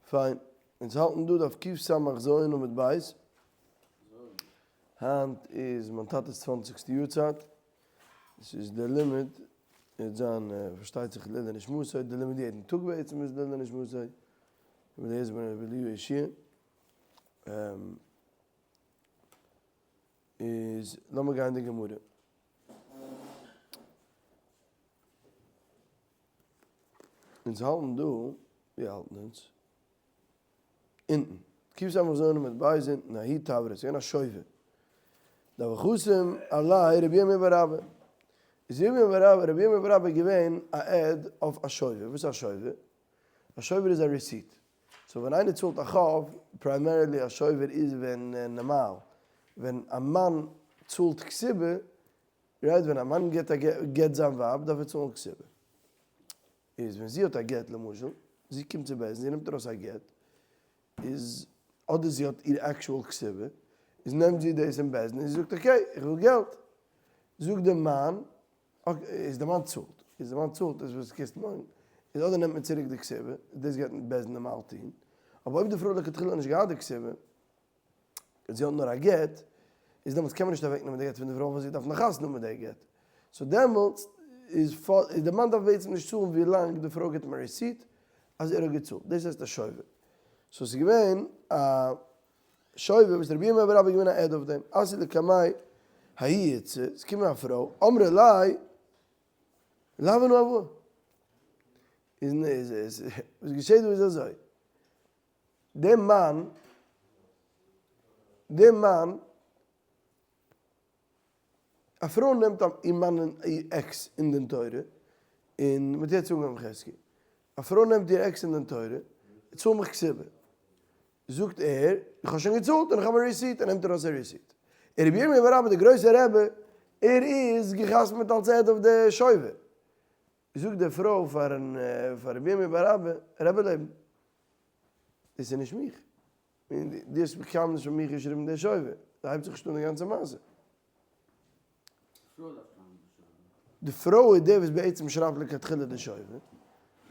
פיין, אונז האלטן דא דף קס"ז עמוד ב', היינט איז מיין טאטע'ס צוואנציגסטע יארצייט, עס איז דער לימוד וועט זיין פארשטייט זיך לעילוי נשמתו, דער לימוד יעדן טאג בעצם איז לעילוי נשמתו, רבי אליעזר בן רבי אליהו יהושע, איז לאמיר גיין די גמרא. אונז האלטן דא, ווי האלטן אונז? אונטן. קס"ז עמוד ב' אונטן, ההוא תברא, ס'איז געווען א שובר. דהוה חתים עליה רבי ירמיה בר אבא. איז ירמיה בר אבא, רבי ירמיה בר אבא געווען א עד אויף א שובר. וואס איז א שובר? א שובר איז א receipt. so ווען איינער צאלט א חוב, primarily א שובר איז ווען נארמאל, ווען א מאן צאלט כתובה, right ווען א מאן געט א גט זיין ווייב דארף ער צאלן כתובה. איז ווען זי האט א גט למשל, זי קומט צו בית דין זי נעמט ארויס א גט, איז אדער זי האט איר actual כתובה, איז נעמט זי דאס אין בית דין און זי זאגט okay איך וויל געלט, זאגט די מאן, okay איז די מאן צאלט, איז די מאן צאלט איז וואס קענסטו מאכן, איז אדער נעמט מען צוריק די כתובה, דאס גייט בית דין נארמאל טון, אבער אויב די פרוי האט לכתחילה נישט געהאט די כתובה, און זי האט נאר א גט, איז דעמאלטס קען מען נישט אוועק נעמען די גט פון די פרוי ווייל זי דארף נאך חתונה האבן מיט די גט, so דעמאלטס איז איז די מאן דארף בעצם נישט צאלן ווי לאנג די פרוי גיבט אים א receipt אז ער האט געצאלט, דאס הייסט א שובר. so ס'איז געווען א שובר וואס רבי ירמיה בר אבא איז געווען א עד אויף דעם, אתא לקמיה ההיא איתתא, ס'איז געקומען א פרוי, אמרה ליה לאו אנא הואי. איז איז וואס געשעט דא איז אזוי, דער מאן, דער מאן, א פרוי נעמט איר מאן און איר עקס אין דין תורה, און מ'האט יעצט אנגעהויבן חזקי, א פרוי נעמט איר עקס אין דין תורה, צאל מיך כתובה, זאגט ער, איך האב שוין געצאלט און איך האב א receipt, ער נעמט ארויס א receipt. און רבי ירמי' בר אבא דער גרויסער רבי, ער איז געחתמ'עט אלס עד אויף די שובר. זאגט די פרוי פארן פאר רבי ירמי' בר אבא, רבי לעבן, דאס איז נישט מיך, דו האסט בכלל נישט פאר מיך געשריבן די שובר, דא הייבט זיך נישט אן די גאנצע מעשה. די פרוי איז די וואס בעצם שרייבט לכתחילה די שובר,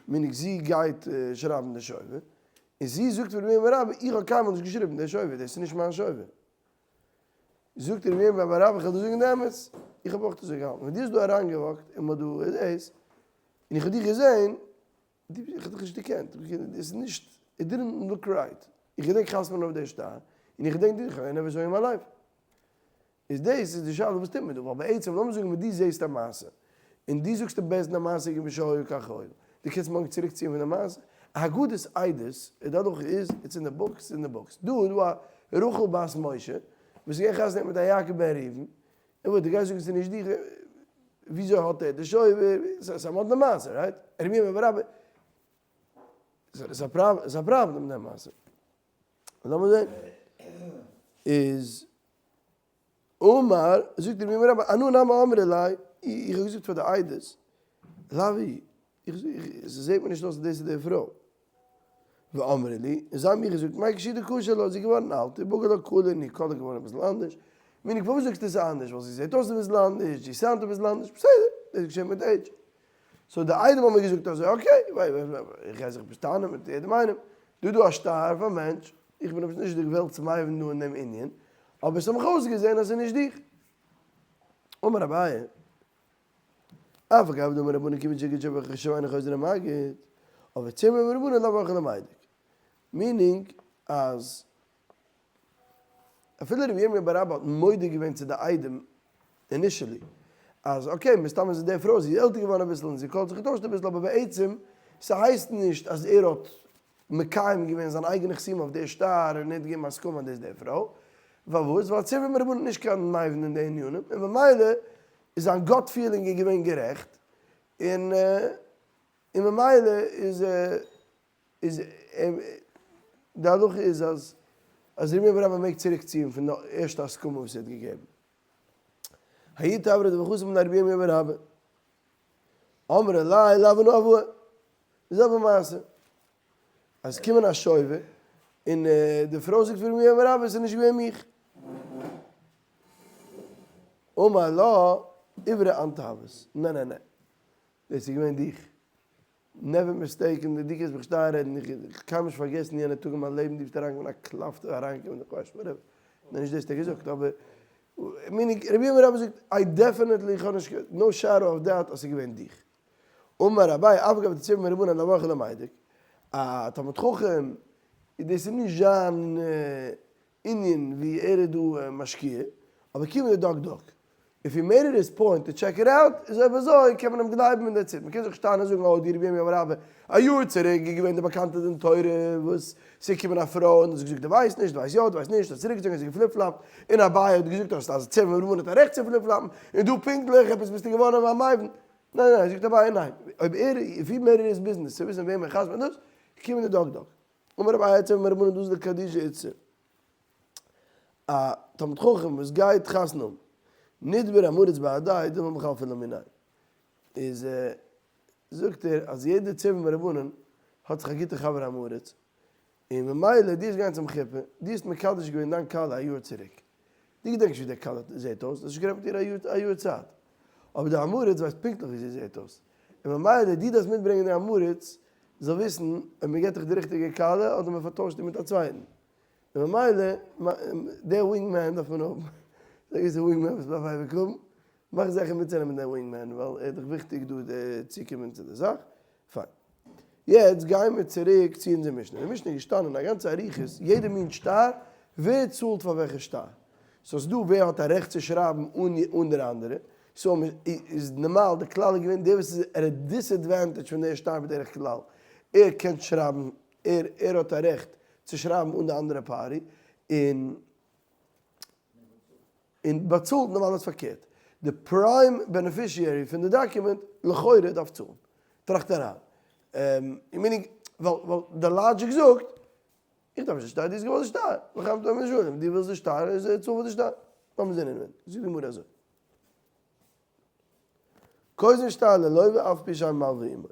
meaning זי גייט שרייבן די שובר, און זי זאגט פאר רבי ירמי' בר אבא, איך האב קיינמאל נישט געשריבן די שובר, דאס איז נישט מיין שובר. זאגט רבי ירמי' בר אבא, איך וועל דיר זאגן די אמת, איך האב אויך אזוי געהאלטן, ווען דו האסט דא אריינגע walk ט און מ'האט דא דאס, און איך האב דיך געזען, איך האב דיך נישט דערקענט, עס איז נישט, it didn't look right, איך געדענק חתמ'ן אויף די שטר, און איך געדענק דיך, I never saw you in my life. איז דאס איז די שאלה וואס טוט מען דא, ווייל בעצם לאמיר זאגן ווען דו זעסט א מעשה, און דו זאגסט די בית דין א מעשה כמי שהיה כך היה, דו קענסט מארגן צוריק ציען פון די מעשה, הגדת עדות, די הלכה איז, it's in the books, אין די books, דא איז דא א רחל בת משה, וואס איז געווען חתונה מיט א יעקב בן ראובן, און וואס דו גייסט זאגן ס'איז נישט דיך, וויאזוי האט ער די שובר, ס'איז א מאדנע מעשה, right? רבי ירמי' בר אבא, ס'איז א פראבלעם די מעשה. לאמיר זען. איז אמר, זאגט רבי ירמי' בר אבא, אנא נמי אמרי ליה, איך האב געזאגט פאר די עדות, לאו היא, ס'זעט מיר נישט אויס אז דאס איז די פרוי. ואמרי לי, און זיי האבן מיר געזאגט, מאי קשיא דקשה לה, זי איז געווארן אלט, ובגר לה קלה, און איר קול איז געווארן אביסל אנדערש. meaning פארוואס זאגסטו עס איז אנדערש? ווייל זי זעט אויס אביסל אנדערש, זי sound ט אביסל אנדערש, בסדר, דאס געשעט מיט עידזש. so די עדים האבן מיר געזאגט אזוי, okay, איך גיי זיך נישט טענה'ן מיט יעדעם איינעם, דא איז דא א שטר פאר מענטש, איך בין עפעס נישט די וועלט'ס מבין דא אין דעם ענין, אבער עס האט מיך אויסגעזען אז עס איז נישט דיך. אמר אביי, אף על גב דאמור רבנן כיוון שהגיד שובר חשוב אינו חוזר ומגיד, אבער צימרא מרבנן לאו אוכל למדק. meaning אז אפילו רבי ירמי' בר אבא האט מודה געווען צו די עדים initially אז okay מסתם איז עס די פרוי זי איז עלטער געווארן אביסל און זי קול האט זיך געטוישט אביסל אבער בעצם ס'הייסט נישט אז ער האט מקיים געווען זיין אייגענע חתימה אויף די שטר און ער האט געגעבן הסכמה אז דאס איז די פרוי. פארוואס? ווייל צימרא מרבנן נישט קיין מבין אין די ענינים און ממילא איז זיין gut feeling געווען גערעכט און און ממילא איז איז די הלכה איז אז אז רבי ירמי' בר אבא מעג צוריק ציען פון די ערשטע הסכמה וואס ער האט געגעבן. ההוא תברא דהוה חתים עליה רבי ירמי' בר אבא. אמרה ליה לאו אנא הואי. די זעלבע מעשה. אז קומען א שובר און די פרוי זאגט פאר רבי ירמי' בר אבא עס איז נישט געווען מיך. אמר לה עוברה אנת הוית. נע נע נע. דאס איז געווען דיך. never mistaken, דו קענסט מיך נישט איינרעדן, איך קען נישט פארגעסן יענע טאג אין מיין לעבן, דו ביסט אריינגעקומען א קלאפ אריינגעקומען, איך ווייס whatever, ניין נישט דאס האט ער געזאגט, אבער meaning רבי ירמי' רבי זאגט I definitely איך האב נישט no shadow of doubt אז ס'איז געווען דיך. אמר אביי אף על גב דציוה מרבנן לברכי למידק, א תלמיד חכם דאס איז נישט זיין ענין ווי ער איז דא משקיע, אבער כיון דדק דק, if he made it his point to check it out, איז אויב אזוי קען מען אים גלייבן און that's it, מ'קען זיך שטיין און זאגן אוי די רבי ירמי' רבי א יאר צוריק איז געווען די באקאנטע דין תורה וואס ס'איז געקומען א פרוי און האט געזאגט די ווייסט נישט, די ווייסט יא, די ווייסט נישט, האט צוריק געצויגן האט זי גע flip flop ט, און אביי האט געזאגט אז אז ציוה מרבנן האט א רעכט צו flip flop ן, און דא פונקטליך עפעס ביסטו געווארן א מבין. ניין ניין זאגט אביי ניין, אויב ער if he made it his business צו וויסן וועם ער חתמ'ט דאס, כיון דדק דק. אמר אביי ציוה מרבנן דאזיל לקדושי איתתא. א תלמיד חכם וואס גייט חתונה האבן, נדבר עם הארץ בהדיה דילמא מחלפי לה מיניה, איז זאגט ער אז יעדער ציוה מרבנן האט זיך א גוטע חבר עם הארץ, און ממילא דו האסט געגאנגען צום חופה, דו האסט מקדש געווען דיין כלה א יאר צוריק, דו געדענקסט נישט ווי די כלה זעט אויס, דו האסט נישט גערעדט מיט איר א יאר צייט, אבער די עם הארץ ווייסט פונקטליך ווי זי זעט אויס, און ממילא דו דארפסט מיטברענגען די עם הארץ זאל וויסן אויב מען געט דיך די ריכטיגע כלה אדער מען פארטוישט איר מיט א צווייטן. און ממילא דער wingman דארף מען האבן, זאג איז די wingman וואס מ'דארף אייביג האבן, מאך זיכער מיטצונעמען דעם wingman ווייל ער איז דאך וויכטיג דא צוקומען צו די זאך, פיין. יעצט גייען מיר צוריק צו אונזער משנה, אין די משנה איז געשטאנען א גאנצע אריכות יעדע מין שטר, ווער צאלט פאר וועלכע שטר, סאו ס'דא ווער האט א רעכט צו שרייבן אן דער אנדערע, סאו איז נארמאל די כלל איז געווען דער וואס איז at a disadvantage פון דער שטר בדרך כלל, ער קען שרייבן ער ער האט א רעכט צו שרייבן אן די אנדערע party און און באצאלט נארמאל איז פארקערט די prime beneficiary פון די דאקומענט לכאורה דארף צאלן. טראכט אריין. meaning ווייל ווייל די logic זאגט איך דארף נישט די שטר דו האסט געוואלט די שטר לחם תאמר שלום דו ווילסט די שטר איז צאל פאר די שטר. לאמיר זען אינעווייניג זאגט די גמרא אזוי. כותבין שטר ללוה אף על פי שאין מלוה עמו.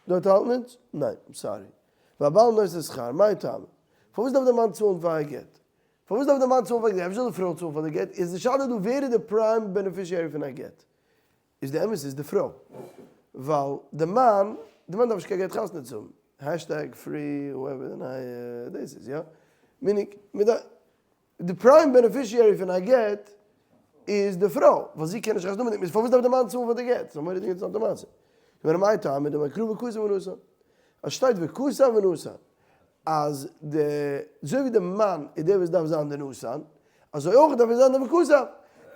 דארט האלט מען? ניין, I'm sorry. והבעל נושא שכר, מאי טעמא? פארוואס דארף דער מאן צאלן פאר א גט? פארוואס דארף דער מאן צאלן פאר א גט? אפשר זאל די פרוי צאלן פאר די גט? איז די שאלה דא ווער איז די prime beneficiary פון א גט? איז די אמת איז די פרוי. ווייל די מאן, די מאן דארף נישט קיין גט חתונה צו האבן. hashtag free whoever די נייע דאס איז, יא? meaning, מ'דארף. די prime beneficiary פון א גט איז די פרוי, ווייל זי קען נישט חתונה מיט אים, איז פארוואס דארף די מאן צאלן פאר די גט? ס'איז א מורא'דיגע אינטערעסאנטע מעשה. גמרא מאי טעמא דאמר קרא וכתב ונתן. אז שטייט וכתב ונתן אז די אזוי ווי די מאן איז דער וואס דארף זיין די נתן, אזוי אויך דארף ער זיין די וכתב.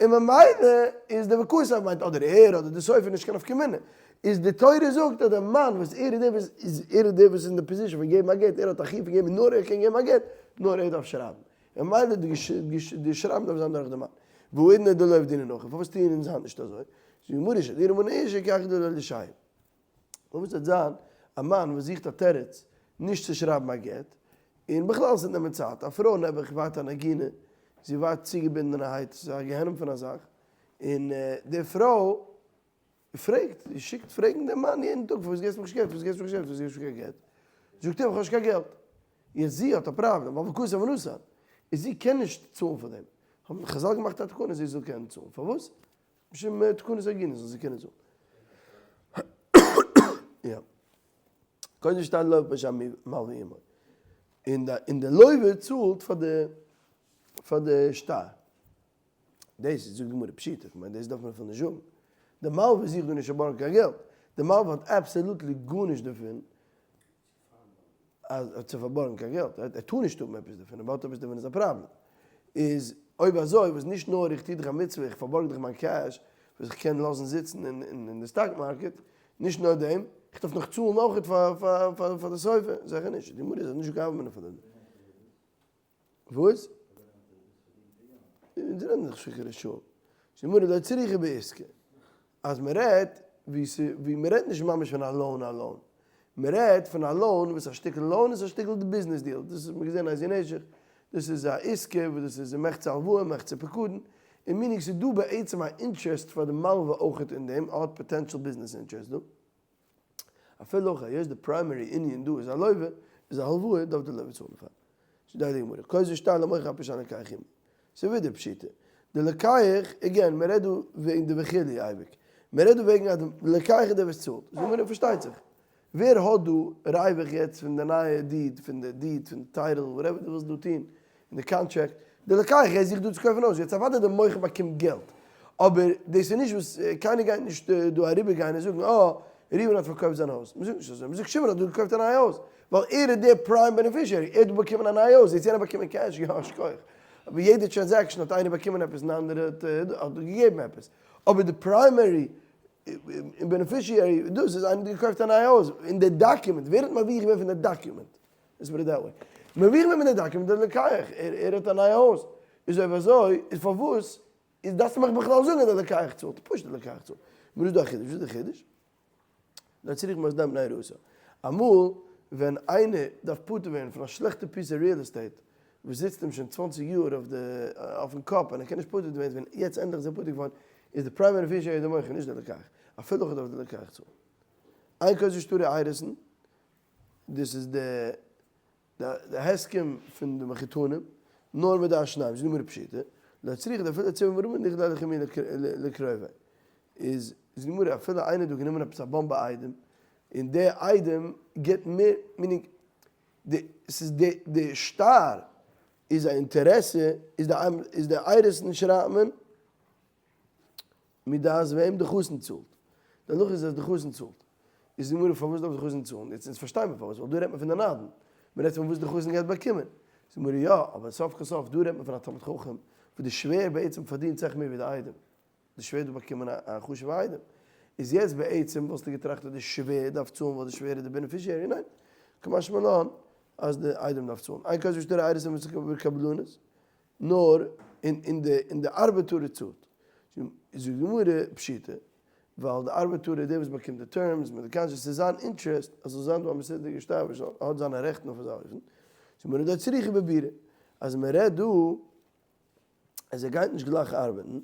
און ממילא איז די וכתב מיינט אדער ער אדער די סופר נישט קיין נפקא מינה. איז די תורה זאגט אז די מאן וואס ער איז דער וואס איז ער איז דער וואס איז אין די position פון געבן א גט, ער האט א חיוב פון געבן נאר ער קען געבן א גט, נאר ער דארף שרייבן. ממילא די שרייבן דארף זיין דורך די מאן. והאידנא דלא עבדינן הכי, פארוואס טוען אונז היינט נישט אזוי? זאגט די גמרא שדירה מנה אשה כי היכי דלא לישייב. פארוואס וועט זיין א מאן וואס זוכט א תירוץ נישט צו שרייבן א גט, און בכלל ס'וועט נעמען צייט, א פרוי נעבעך ווארט אן עגונה, זי ווארט צוגעבינדענערהייט, ס'איז א גיהנום פון א זאך, און די פרוי פרעגט, זי שיקט פרעגן דעם מאן יעדן טאג, פארוואס געסט מיך נישט געלט, פארוואס געסט מיך נישט געלט, פארוואס געסט מיך נישט קיין געלט? זאגט ער, איך האב נישט קיין געלט. יעצט זי האט א פראבלעם, ווייל וכתב ונתן, און זי קען נישט צאלן פאר דעם. האבן חזל געמאכט א תקנה זי זאל קענען צאלן. פארוואס? משום תקנת עגונה זאל זי קענען צאלן. יא. קודם שטייט לוה פשע מלוה עמו. און די לוה צאלט פאר די פאר די שטר. דאס איז זאגט די גמרא פשיטא, כ'מיין דאס דארף מען אפילו נישט זאגן. די מלווה זוכט דא נישט צו בארגן קיין געלט, די מלווה האט absolutely גארנישט דערפון אז צו פארבארגן קיין געלט, ער טאר נישט האבן עפעס דערפון, אויב ער האט עפעס דערפון איז א פראבלעם. איז אויב אזוי וואס נישט נאר איך טו דיך א מצוה איך פארבארג דיך מיין cash וואס איך קען לאזן זיצן אין די stock market, נישט נאר דעם, איך דארף נאך צאלן אויכעט פאר די סופר, זיכער נישט, די גמרא איז נישט גאווערמענט פאר דעם. וואס? אונז רעדן דאך שוין רשעים. די גמרא לא צריכא בעיסקא. אז מען רעדט ווי ס' ווי מען רעדט נישט ממש פון א loan א loan. מען רעדט פון א loan וואס א שטיקל loan איז א שטיקל די ביזנעס deal. דאס האט מען געזען אז אין נשך. דאס איז א עסקה וואס דאס איז מחצה הלוואה מחצה פקדון. און meaning ס'איז דא בעצם א interest פאר די מלווה אויכעט אין דעם. ער האט potential business interest דא. אפילו אויך היות די primary ענין דא איז א לוה, איז א הלוואה, דארף די לוה צאלן דערפאר. זאגט די גמרא, כותבין שטר למוכר אף על פי שאין לוקח עמו. ס'איז ווידער פשיטא. די לוקח, again, מ'רעדט דא וועגן די וכו' אייביג. מען רעדט דא וועגן אז די לוקח איז דער וואס צאלט. זאגט די גמרא פארשטייט זיך. ווער האט דא ריווח יעצט פון די נייע deed, פון די deed, פון די title, whatever דו ווילסט דא טון, אין די contract, די לוקח ער זוכט דא צו קויפן הויז, יעצט אוודאי די מוכר באקומט געלט, אבער דאס איז נישט וואס, קיינער גייט נישט דא אריבער גיין און זאגן אה, ראובן האט פארקויפט זיין הויז, מען זאגט נישט אזוי, מען זאגט שמעון האט דא געקויפט א נייע הויז, ווייל ער איז דער prime beneficiary, ער האט דא באקומען א נייע הויז, יעצט יענער באקומען cash, יא שכוח, אבער יעדע transaction האט איינער באקומען עפעס און די אנדערע האט געגעבן עפעס, אבער די primary beneficiary דאס איז איינער האט געקויפט א נייע הויז, אין די document, ווער האט מרוויח געווען פון די document? Let's put it that way. מרוויח געווען פון די document דער לוקח, ער האט א נייע הויז, איז אויב אזוי איז פארוואס איז דארפסטו מיך בכלל זאגן אז דער לוקח צאלט, פשוט דער לוקח צאלט. מיר איז דא א חידוש, וואס איז די חידוש? לא צריך מאזניים מפני אירוסין. אמאל ווען איינער דארף פטור ווערן פון א שלעכטע piece of real estate וואס זיצט אים שוין 20 יאר אויף די אויפן קאפ און ער קען נישט פטור ווערן, ווען יעצט ענדליך איז ער פטור געווארן, איז די primary beneficiary די מוכר נישט דער לוקח, אפילו אויך דארף דער לוקח צאלן. אין כותבין שטרי אירוסין, דאס איז די די הסכם פון די מחותנים, נאר מדעת שניהם, זאגט די גמרא פשיטא, לא צריכא דאפילו ציבור מרובין ניחא ליה לחומי לקרובי, איז זאגט די גמרא אפילו איינער האט דא גענומען עפעס א באמבע איידעם, און דער איידעם גיבט מער, meaning די ס'איז די די שטר איז א אינטערעסע, איז די איז די אירוסין שרייבט מען מדעת וועם די חתן צאלט. די הלכה איז אז די חתן צאלט. איז די גמרא פארוואס דארף די חתן צאלן? יעצט אונז פארשטיי מיר פארוואס, ווייל דא רעדט מען פון די נדן, מען רעדט פון וואס די חתן גייט באקומען. זאגט די גמרא יא, אבער סוף כל סוף דא רעדט מען פון א תלמיד חכם וואס די שווער בעצם פארדינט סאך מער ווי די איידעם. די שווער דא באקומען א חשוב'ע איידעם. איז יעצט בעצם וואלסטו געטראכט אז די שווער דארף צאלן ווייל די שווער איז די beneficiary? ניין. קא משמע לן אז די איידעם דארף צאלן. אין כותבין שטרי אירוסין בקבלנות. נאר אין די אין די ארבעטארער צאלט. זאגט די גמרא פשיטא, ווייל די ארבעטארער איז דער וואס באקומט די terms מיט די contract, ס'איז זיין אינטערעסט אז ס'זאל זיין דא א מסודר'דיגע שטר וואס האט זיינע רעכטן אויף אזא אופן. זאגט די גמרא לא צריכא בבירה, אז מען רעדט דא אז ער גייט נישט גלייך ארבעטן,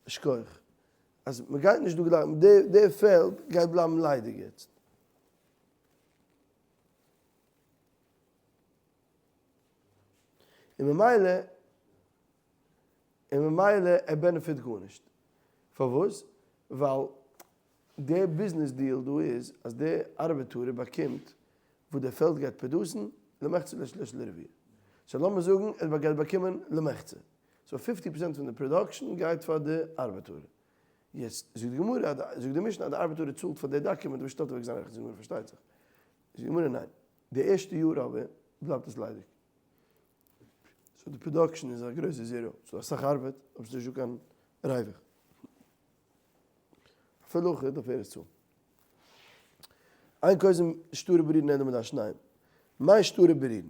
שכוח, אז מען גייט נישט דא גלייך, די פעלד גייט בלייבן ליידיג יעצט. און ממילא, און ממילא ער benefit גארנישט. פארוואס? ווייל די business deal דא איז אז די ארבעטארער באקומט וואס די פעלד גייט produce ן, למחצה לשליש לרביע. so לאמיר זאגן ער גייט באקומען למחצה. so fifty percent פון די production גייט פאר די ארבעטארער. יעצט זאגט די גמרא, זאגט די משנה אז די ארבעטארער צאלט פאר די document וואס שטעלט אוועק זיין רעכט, זאגט די גמרא פארשטייט זיך. זאגט די גמרא ניין. די ערשטע יאר אבער בלייבט עס ליידיג. so די production איז א גרויסע zero. ס'איז דא אסאך ארבעט אבער ס'איז נישטא קיין ריווח. אפילו אויך דארף ער עס צאלן. אין כותבין שטרי בוררין אלא מדעת שניהם. מאי שטרי בוררין?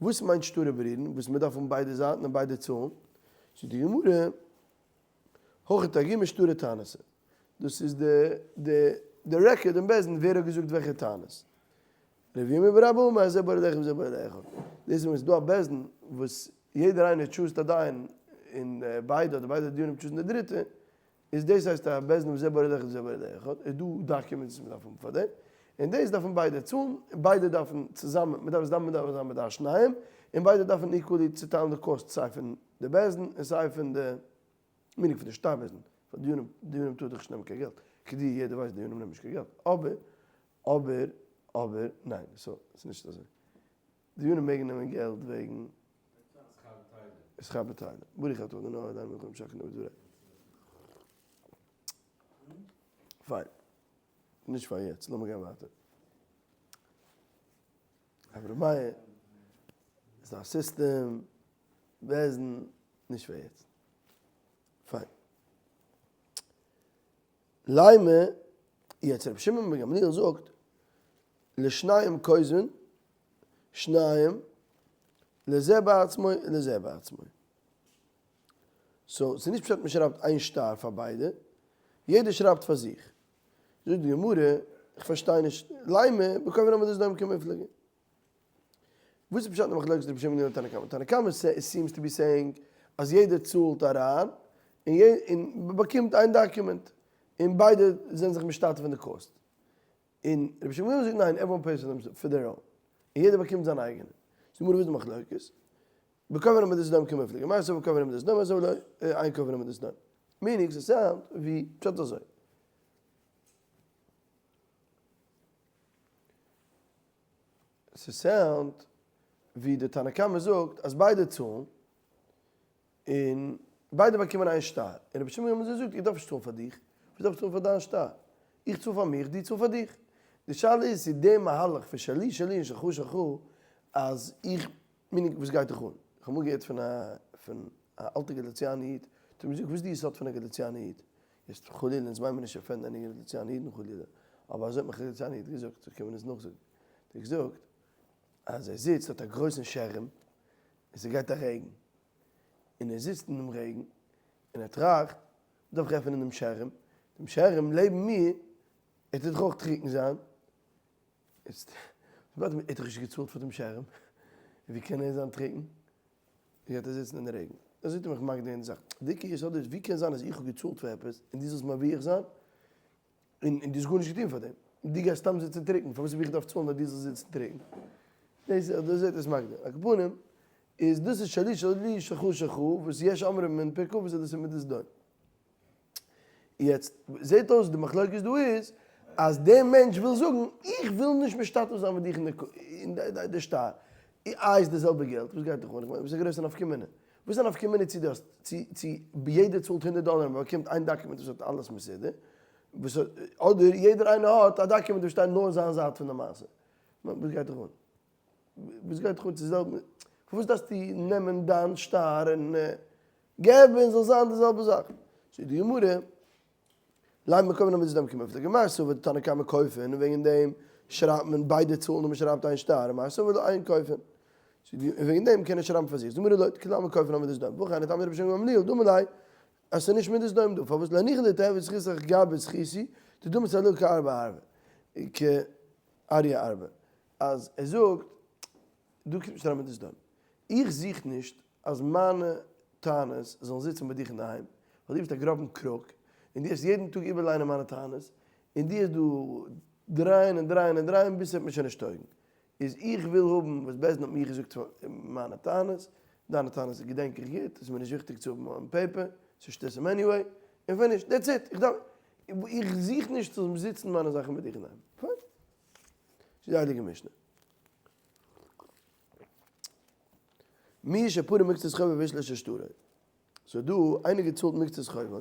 וואס מיינט שטרי בוררין? וואס מ'דארף האבן ביידע זייטן און ביידע צאלן? זאגט די גמרא, הכי תרגימא שטרי תעניתא. דאס איז די די די record אין בית דין ווער האט געזאגט וועלכע טענות. רב ירמי' בר אבא אמר זה בורר לאחיו וזה בורר לאחיו. דאס איז ווען ס'איז דא א בית דין וואס יעדער איינער choose ט א דיין און ביידע אדער ביידע דיונים choose ן די דריטע, איז דאס הייסט א בית דין וואס זה בורר לאחיו וזה בורר לאחיו, איז דא documents וואס מ'דארף האבן פאר דעם, און דאס דארפן ביידע צאלן, און ביידע דארפן צוזאמען, מ'דארף עס דארף מען זיין מדעת שניהם, און ביידע דארפן equally צוטיילן די קאסט סיי פון די בית דין און סיי פון די meaning פון די שטר בית דין, פאר דיונים, דיונים טאר דאך נישט נעמען קיין געלט, כדי יעדער ווייסט דיונים נעמען נישט קיין געלט, אבער, אבער, אבער, ניין, so, ס'איז נישט אזוי. דיונים מעגן נעמען געלט וועגן שכר בטלה. ברוך אתה אדוני אלוהינו מלך העולם שהכל נהיה בדברו. פיין. נישט פאר יעצט, לאמיר גיין ווייטער. אברהם מאיר, איז א סיסטעם, בית דין, נישט פאר יעצט. פיין. לימא, יעצט רבי שמעון בן גמליאל זאגט, לשניים כותבין, שניים, לזה בעצמו ולזה בעצמו. so, ס'איז נישט פשט מ'שרייבט איין שטר פאר ביידע, יעדער שרייבט פאר זיך. זאגט די גמרא, איך פארשטיי נישט, לימא, בכובע עמדת סדום קמיפלגי. וואס איז פשט אין די מחלוקת רבי שמעון און תנא קמא? תנא קמא seems to be saying אז יעדער צאלט אריין און מ'באקומט איין document און ביידע זענען זיך משתתף אין די קאסט. און רבי שמעון זאגט ניין, everyone pays for their own, און יעדער באקומט זיין אייגענע. זאגט די גמרא וואס איז די מחלוקת? בכובע עמדת סדום קמיפלגי, מר סבר בכובע עמדת סדום, מר סבר לא, אין כובע עמדת סדום. Meaning ס'sound ווי פשט אזוי. ס'sound ווי די תנא קמא זאגט אז ביידע צאלן און ביידע באקומען איין שטר, און רבי שמעון בן גמליאל זאגט איך דארף נישט צאלן פאר דיך, וואס דארף איך צאלן פאר דיין שטר? איך צאל פאר מיך, דו צאל פאר דיך. די שאלה איז צו די מהלך פון שלי שלי און שלך שלך אז איך meaning וואס גייט דיך אן? איך האב אמאל געהערט פון א פון א אלטע גאליציאנע איד, האט ער מיר געזאגט וואס איז די יסוד פון א גאליציאנע איד? יעצט חלילה אונז מיינען מיר נישט offend ען any גאליציאנע אידן חלילה, אבער אזוי האט מיך א גאליציאנע איד געזאגט, so קען מען עס נאכזאגן, האט ער געזאגט אז ער זיצט האט א גרויסן שערעם און ס'גייט א רעגן, און ער זיצט אינעם רעגן און ער טראכט, דארף איך עפענען דעם שערעם, דעם שערעם לעבן מיר, ער טוט דאך אויך טרוקן זיין, איצט, ווארט, ער האט דאך נישט געצאלט פאר דעם שערעם, ווי קען ער זיין טרוקן? ווי גייט ער זיצן אין די רעגן? אזוי האט ער מיך מגדיר געווען די זאך. די עיקר יסוד איז, ווי קען זיין אז איך האב געצאלט פאר עפעס און דו זאלסט מרוויח זיין, און דו האסט גארנישט געטון פאר דעם, דו גייסט סתם זיצן טרוקן, פארוואס האב איך געדארפט צאלן אז דו זאלסט זיצן טרוקן? דאס דאס זעט עס מגדיר. על כל פנים, איז דאס איז שלי שלי שלך שלך, וואס יש אומרים אין פרק אבות אז דאס איז מידת סדום. יעצט זעט אויס די מחלוקת דא איז אז דער מענטש וויל זאגן איך וויל נישט משתתף זיין מיט דיך אין די שטר, איי איז די זעלבע געלט, וואס גייט דיך אן, איך מיין וואס איז א גרויסע נפקא מינה, וואס איז א נפקא מינה צו דו האסט צו צו יעדער צאלט הונדערט דאלער און מען באקומט איין דאקומענט וואס האט אלעס מסודר, וואס אדער יעדער איינער האט א דאקומענט וואס שטייט נאר זיין זייט פון די מעשה, וואס גייט דיך אן? וואס גייט דיך אן צו זעלבע, פארוואס דארפסטו נעמען דיין שטר און געבן זאל זיין די זעלבע זאך. זאגט די גמרא, לימא כופין אמידת סדום קמיפלגי, מר סבר תנא קמא כופין, און וועגן דעם שרייבט מען ביידע צאלן און מען שרייבט איין שטר, מר סבר לא אין כופין. און וועגן דעם קען ער שרייבן פאר זיך. זאגט די גמרא לא, כולי עלמא כופין אמידת סדום, והכי טעמא דרבי שמעון בן גמליאל, דאמר ליה, אז ס'איז נישט מידת סדום דא, פארוואס לא ניחא לתיהוי זכותך גבי זכותי, דדמי צלול כארבע ארבע, כאריה ארבע, אז ער זאגט, דא קומט נישט אריין מידת סדום. איך זוך נישט אז מיינע טענות זאלן זיצן ביי דיך אינדערהיים, ווייל דו ביסט א גראבן crook, און דו וועסט יעדן טאג איבערליינען מיינע טענות, און דו וועסט דא דרייען און דרייען און דרייען ביז ס'וועט מיר שוין נישט טויגן. איז איך וויל האבן וואס בית דין האט מיר געזאגט פאר מיינע טענות, דיינע טענות געדענק איך גוט, עס איז מיר נישט וויכטיג צו האבן on paper, ס'איז שטותים anyway, און finish, that's it, איך דארף, איך זוך נישט צו זיצן מיינע זאכן ביי דיך אינדערהיים. פיין. ס'איז די הייליגע משנה. מי שפרע מקצת חובו והשליש את שטרו. ס'איז דא איינער געצאלט מקצת חובו,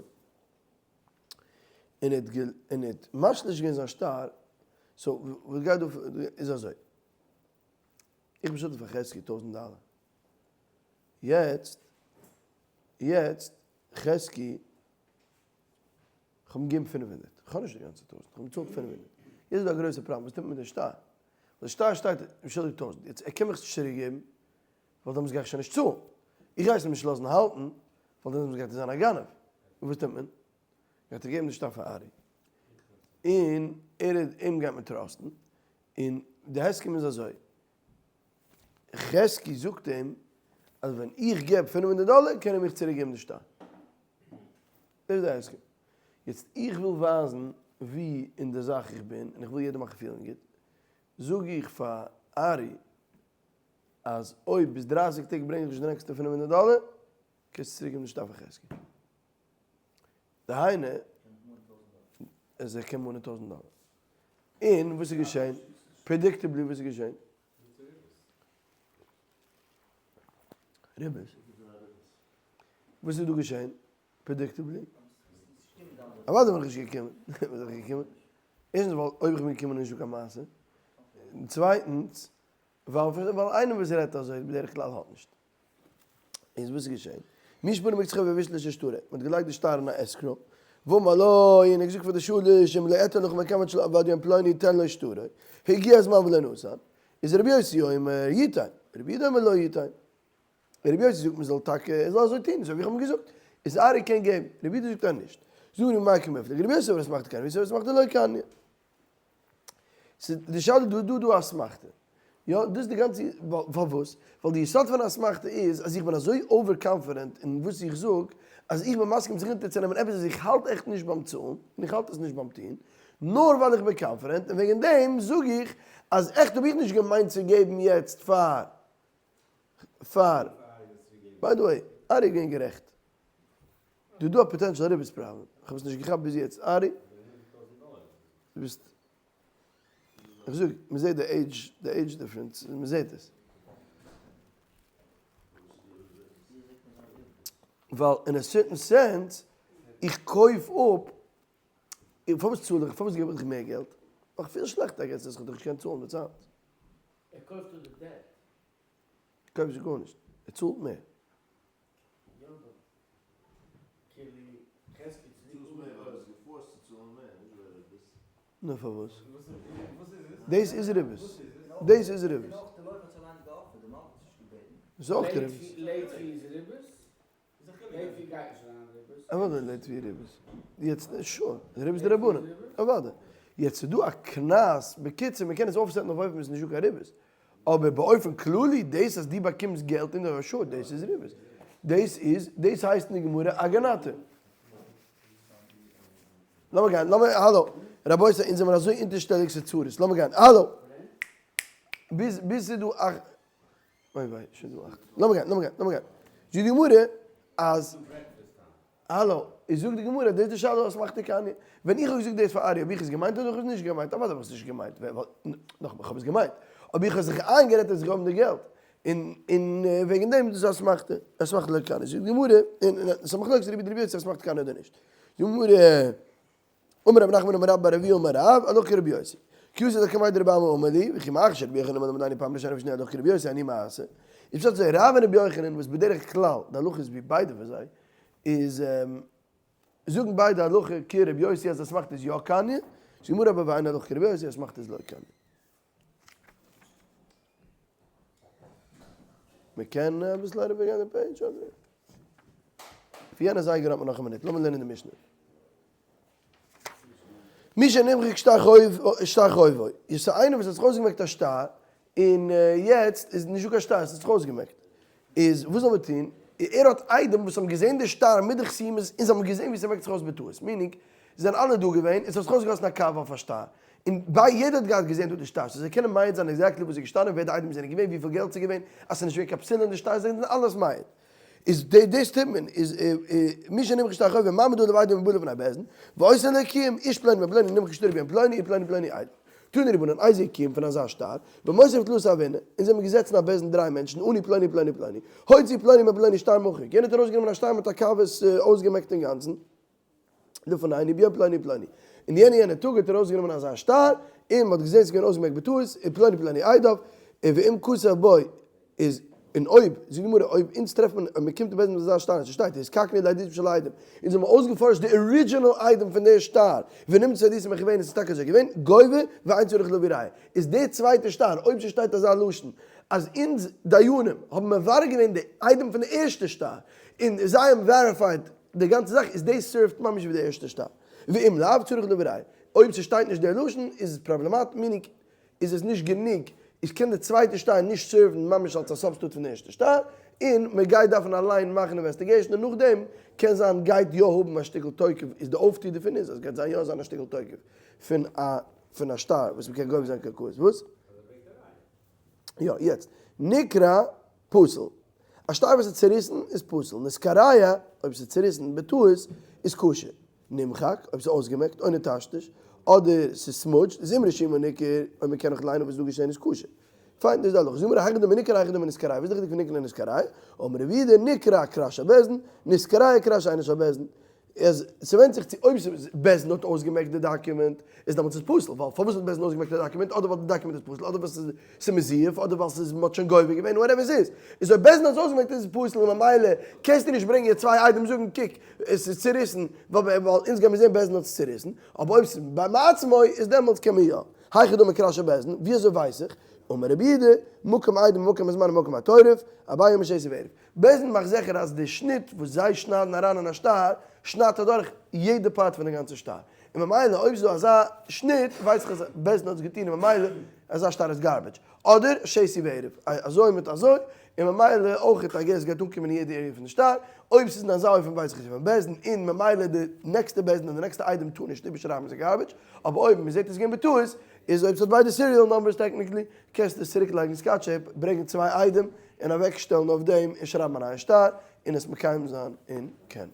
און ער האט און ער האט משליש געווען זיין שטר, so וואס גייט דא איז אזוי, איך בין שולדיג פאר חזקי טויזנט דאלער, יעצט יעצט חזקי כ'האב אים געגעבן 500, כ'האב נישט די גאנצע טויזנט, כ'האב אים געצאלט 500, יעצט איז דא א גרויסע פראבלעם, וואס טוט מען מיט די שטר? ווייל די שטר שטייט אים שולדיג טויזנט, יעצט ער קען מיך עס נישט צוריק געבן, ווייל דעמאלטס גיי איך שוין נישט צאלן, איך גיי עס אים נישט לאזן האלטן, ווייל דעמאלטס גייט ער זיין א גנב, און וואס טוט מען? גייט ער געבן די שטר פאר ארי, און ער אים גייט מען trust ן, און די הסכם איז אזוי, חזקי זאגט אים אז ווען איך געב 500 דאלער קען ער מיך צוריק געבן די שטר. דאס איז די הסכם. יעצט איך וויל ווייזן ווי אין די זאך איך בין און איך וויל יעדער מאכן פילן גוט, זאג איך פאר ארי אז אויב ביז 30 טעג ברענג איך נישט די נעקסטע 500 דאלער, קענסטו צוריק געבן די שטר פאר חזקי. דהיינו, אז ער קען מאנען טויזנט דאלער. און וואס איז געשען? Predictably וואס איז געשען? ריבית. וואס איז דא געשען? Predictably? אוודאי בין איך נישט געקומען. וואס בין איך געקומען? ערשטנס ווייל אויב איך בין געקומען איז נישטא קיין מעשה. און צווייטנס ווייל איינער וואס רעדט אזוי בדרך כלל האט נישט. איז וואס איז געשען? מי שפרע מקצת חובו והשליש את שטרו, מען האט געלייגט די שטר אין א escrow, ואמר לו, און ער האט געזאגט פאר די שליש, אם לא אתן לך מקמת של ועד יום פלוני תן לו שטרו, הגיע הזמן ולא נתן, איז רבי יוסי אומר יתן, רבי יהודה אומר לא יתן. רבי יוסי זאגט מען זאל טאקע, ער זאל אזוי טון, אזוי ווי איך האב אים געזאגט, איז ארי קען געבן, רבי יהודה זאגט אז נישט. זאג מיר מאי קמיפלגי, רבי יוסי אומר אסמכתא קניא, רבי יוסי אומר אסמכתא לא קניא. ס'איז די שאלה דא דא דא אסמכתא. יא, דאס איז די גאנצע, פארוואס? ווייל די יסוד פון אסמכתא איז אז איך בין אזוי over confident אין וואס איך זאג, אז איך בין מסכים זיך אונטערצונעמען עפעס וואס איך האלט עכט נישט ביים צאלן, און איך האלט עס נישט ביים טון, נאר ווייל איך בין confident, און וועגן דעם זאג איך אז עכט האב איך נישט געמיינט צו געבן יעצט פאר פאר. By the way, ארי איז געווען גערעכט. דא איז דא א potential ריבית פראבלעם, איך האב עס נישט געכאפט ביז יעצט, ארי? דו ביסט, איך זאג, מען זעט די עידזש, די age difference, מען זעט עס. ווייל אין א certain sense, איך קויף אפ, פארוואס צאל איך, פארוואס געב איך מער געלט? ווייל איך פיל שלעכט I guess אז איך האב דיך נישט געקענט צאלן די צייט. ער קויפט אפ די דעט. ער קויפט זיך גארנישט, ער צאלט מער. נו פארוואס? דאס איז ריבית. דאס איז ריבית. איז אויך ריבית. אוודאי late fee ריבית. יעצט sure, ריבית דרבנן. אוודאי. יעצט איז דא א קנס, בקיצור מ'קען עס אויפסעטן אויף אופן וואס איז נישטא קיין ריבית. אבער באופן כללי דאס אז דו באקומסט געלט אין די שעה דאס איז ריבית. דאס איז, דאס הייסט אין די גמרא אגנתא. לאמיר גיין, לאמיר, האלא, רבותי אונז זעמיר אזוי אונטערשטעליג ס'איז צרות, לאמיר גיין, האלא. ביז, ביז ס'איז דא אכט, אוי וויי, שוין דא אכט. לאמיר גיין, לאמיר גיין, לאמיר גיין. זאגט די גמרא אז. האלא, איז זאגט די גמרא, דאס איז די שאלה אסמכתא קניא. ווען איך האב געזאגט דאס פאר ארי האב איך עס געמיינט אדער איך האב עס נישט געמיינט? אוודאי האב איך עס נישט געמיינט, נאכאמאל, איך האב עס געמיינט, אבער איך האב זיך איינגערעדט אז איך האב די געלט, און און וועגן דעם איז דאס אסמכתא, אסמכתא לא קניא. זאגט די גמרא, און עס איז א מחלוקת רבי יהודה רבי יוסי אסמכתא קניא אדער נישט. זאגט די גמרא, אמר רב נחמן אמר רבה בר אבוה אמר רב, הלכה כרבי יוסי. כי אתא לקמיה דרבי אמי אמר ליה, וכי מאחר שרבי יוחנן למדני פעם ראשונה ושניה הלכה כרבי יוסי אני מה אעשה? איז פשט אזוי, רב און רבי יוחנן וואס בדרך כלל די הלכה איז ווי ביידע פון זיי, איז זאגן ביידע הלכה כרבי יוסי אז אסמכתא איז יא קניא, זאגט גמרא אבער ואין הלכה כרבי יוסי אסמכתא איז לא קניא. מען קען אביסל אריבערגיין די page אדער? פון יענע זייגער האט מען נאך א מינוט, לאמיר לערנען די משנה. מי שנמחק שטר חובו, איז ס'איז איינער וואס האט זיך אויסגעמעקט א שטר, און יעצט איז נישטא קיין שטר, עס האט זיך אויסגעמעקט. איז וואס זאל מען טון? ער האט עדים וואס האבן געזען די שטר מיט די חתימות, און זיי האבן געזען ווי ס'מעקט זיך אויס בטעות, meaning, זיי זענען אלע דא געווען, און ס'האט זיך אויסגעגאסן א קאווע אויף א שטר, און ביי יעדער האט געהאט געזען דא די שטר, so זיי קענען מעיד זיין exactly וואס איז געשטאנען, ווער די עדים זענען געווען, וויפיל געלט ס'איז געווען, אז ס'איז נישט געווען קיין פסילה אין די שטר, זיי זענען אלעס מעיד. איז דאס טוט מען, איז מי שנמחק שטר חובו מעמיד עליו עדים ובא לפני בית דין, ועושה לו קיום, איש פלוני בן פלוני נמחק שטרו ביום פלוני און פלוני פלוני עדים. תנו רבנן איזהו קיום פון אזא שטר, במותיב תלתא הוינן, אונז זעמיר געזעצן א בית דין דריי מענטשן, אני פלוני פלוני פלוני, הוציא פלוני בן פלוני שטר מחוק, יענער האט ארויסגענומען א שטר מיט א קאווע אויסגעמעקט אינגאנצן, לפנינו ביום פלוני פלוני, און יענע יענע טאג האט ער ארויסגענומען אזא שטר, און מ'האט געזען ס'איז געווען אויסגעמעקט בטעות, און פלוני פלוני עדיו, און ואם כתב בו איז, און אויב, זאגט די גמרא, אויב אונז טרעפט מען, אויב מ'קומט אין בית דין מיט אזא שטר, און ס'שטייט התקננו לעדות של העדים, אונז האבן אויסגעפארשט די original עדים פון די שטר, ונמצא עדותם מכוונת, ס'איז טאקע אזוי געווען, גובה, ואין צריך להביא ראיה. איז די צווייטע שטר, אויב ס'שטייט אזא לשון, אז אונז דיינים האבן מברר געווען די עדים פון די ערשטע שטר, און זיי האבן verified די גאנצע זאך, איז דאס serve ט ממש ווי די ערשטע שטר. ואם לאו, צריך להביא ראיה. אויב ס'שטייט נישט דער לשון, איז עס פראבלעמאט, meaning איז עס נישט גענוג, איז קען די צווייטע שטר נישט serve ן ממש אלס א substitute פון די ערשטע שטר, און מען גייט דארפן אליין מאכן investigation און נאכדעם קען זיין גייט יא האבן א שטיקל תוקף, איז די אויפטו דערפון איז אז גייט זיין יא זיין א שטיקל תוקף פון א פון א שטר וואס מען קען גובה זיין קרקעות, וואס? יא, יעצט, נקרע פסול. א שטר וואס איז צוריסן איז פסול. נתקרע, אויב ס'איז צוריסן בטעות, איז כשר. נמחק, אויב ס'איז אויסגעמעקט, או נטשטש, אדער ס'איז smudged, איז אם רשומו ניכר, אויב מ'קען נאך ליינען וואס איז דא געשען איז כשר. פיין, דאס איז די הלכה. זאג מיר היכי דמי נקרע היכי דמי נתקרע, וואס איז די חילוק פון נקרע און נתקרע? אמר רבי יהודה, נקרע קרע של בית דין, נתקרע קרע שאינו של בית דין. איז ס'ווענדט זיך צו אויב בית דין האט אויסגעמעקט די דאקומענט איז דעמאלטס איז פסול, ווייל פארוואס האט בית דין אויסגעמעקט די דאקומענט, אדער ווייל די דאקומענט איז פסול, אדער ווייל ס'איז מזויף, אדער ווייל ס'איז מ'האט שוין גובה געווען, whatever ס'איז, איז אויב בית דין האט עס אויסגעמעקט איז עס פסול און ממילא קענסטו נישט ברענגען צוויי עדים זאגן קוק עס איז צוריסן, ווייל אונז גיימיר זען בית דין האט עס צוריסן, אבער אויב ס'איז מעצמו איז דעמאלטס קען מען יא. היכי דמי קרע של בית דין, ווי אזוי ווייס איך? אמר רבי יהודה, מקום עדים ומקום הזמן ומקום התורף, אביי אמר שתי וערב. בית דין מאכט זיכער אז די שניט וואס זיי שניידן אריין אין א שטר, שניידט אדורך יעדע part פון די גאנצע שטר. און ממילא אויב ס'איז דא אזא שניט, ווייס איך אז בית דין האט עס געטון און ממילא אזא שטר איז garbage. אדער שתי וערב, אזוי מיט אזוי, און ממילא אויך I guess גייט אנקומען אין יעדע area פון די שטר. אויב ס'איז אין אזא אופן ווייס איך עס איז פון בית דין און ממילא די נעקסטע בית דין און די נעקסטע עדים טאר נישט איבערשרייבן ס'איז garbage. אבער אויב מ'זעט עס איז געווען בטעות, איז אויב ס'האט ביידע serial numbers technically, קענסטו עס צוריק לייגן scotch tape, ברענגען צוויי עדים און אוועק שטעלן אויף דעם און שרייבן א נייע שטר און עס מקיים זיין און קען.